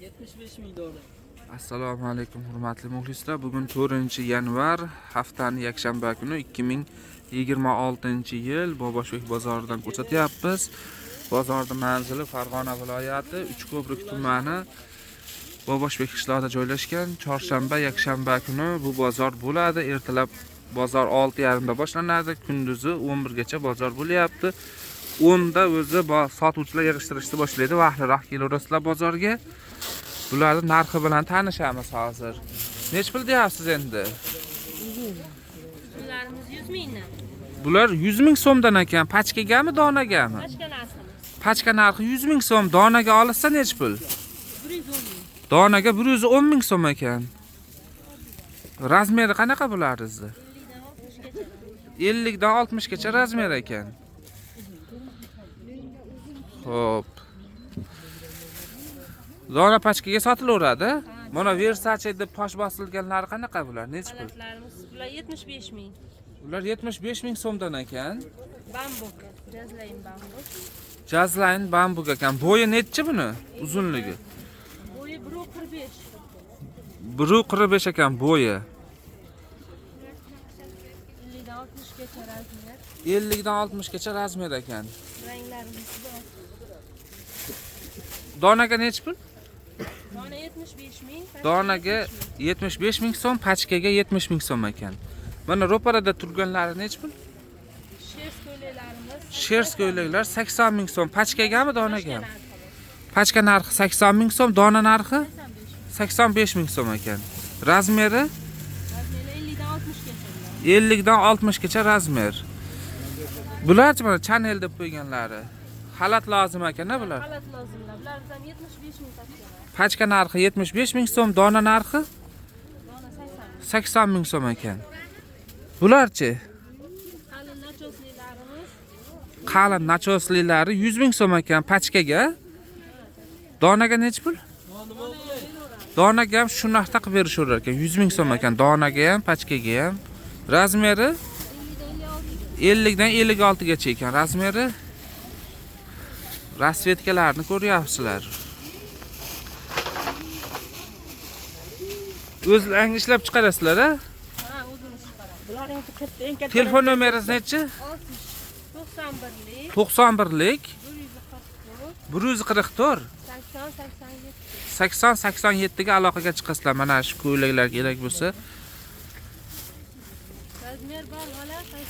75 ming dollar. Assalomu alaykum, hurmatli muxlislar. Bugun 4-yanvar, haftaning yakshanba kuni, 2026-yil Boboshbek bozoridan ko'rsatyapmiz. Bozorning manzili Farg'ona viloyati, Uchko'prik tumani, Boboshbek qishlog'ida joylashgan. Chorshanba, yakshanba kuni bu bozor bo'ladi. Ertalab bozor 6:30 da boshlanadi, kunduzi 11 gacha bozor bo'lyapti. 10 da o'zi sotuvchilar yig'ishtirishni boshlaydi. Vaqtliroq kelaverasizlar bozorga. Bularni narxi bilan tanishamiz hozir. Nech pul deyapsiz endi? Bularimiz 100 mingdan. Bular 100 ming so'mdan ekan. Pachkagami, donagami? Pachka narximiz. Pachka narxi 100 ming so'm, donaga olsa nech pul? 110 ming. Donaga 110 ming so'm ekan. Razmeri qanaqa bularnizni? 50 dan 60 gacha razmer ekan. Xo'p. Dona pachkaga sotilaveradi. Mana Versace deb tosh bosilganlari qanaqa bular? Nech pul? Xalatlarimiz bular 75 ming. Ular 75 ming so'mdan ekan. Bambuk. Jazlayn bambuk. Jazlayn bambuk ekan. Bo'yi nechi buni? Uzunligi? Bo'yi 1.45. 1.45 ekan bo'yi. 50 dan 60 gacha razmer. 50 dan 60 gacha razmer ekan. Ranglarimiz bor. Donaga nechi pul? Dona 75 ming. Pachka Donaga 70 ming. 75 ming so'm, pachkaga 70 ming so'm ekan. Mana ro'parada turganlari nechi pul? Shers ko'ylaklarimiz. Shers ko'ylaklar 80 ming so'm. Pachkagami, donagami? Pachka narxi. Pachka narxi 80 ming so'm, dona narxi 85 ming. 85 ming so'm ekan. Razmeri Razmeri 50 dan 60 gacha bular. 50 dan 60 gacha razmer. Bularchi mana Chanel deb qo'yganlari. Xalat lozim ekan-a bular? Xalat lozimlar. Bular ham 75 ming pachka narxi. Pachka narxi 75 ming so'm, dona narxi Dona 80 ming. 80 ming so'm ekan. Bularchi Qalin nachoslilarimiz qalin nachoslilari 100 ming so'm ekan pachkaga. Donaga nechi pul? Donaga ham shu narxda qilib berishaverar ekan. 100 ming so'm ekan donaga ham, pachkaga ham. Razmeri 50 dan 56 gacha ekan razmeri. Rasvetkalarni ko'ryapsizlar. O'zlaring ishlab chiqarasizlar, a? ha o'zimiz chiqaramiz. Bular eng katta, eng katta. Telefon nomeringiz nechi? 91lik 91lik 144 144 80 87. 80 87 ga aloqaga chiqasizlar. Mana shu ko'ylaklar kerak bo'lsa.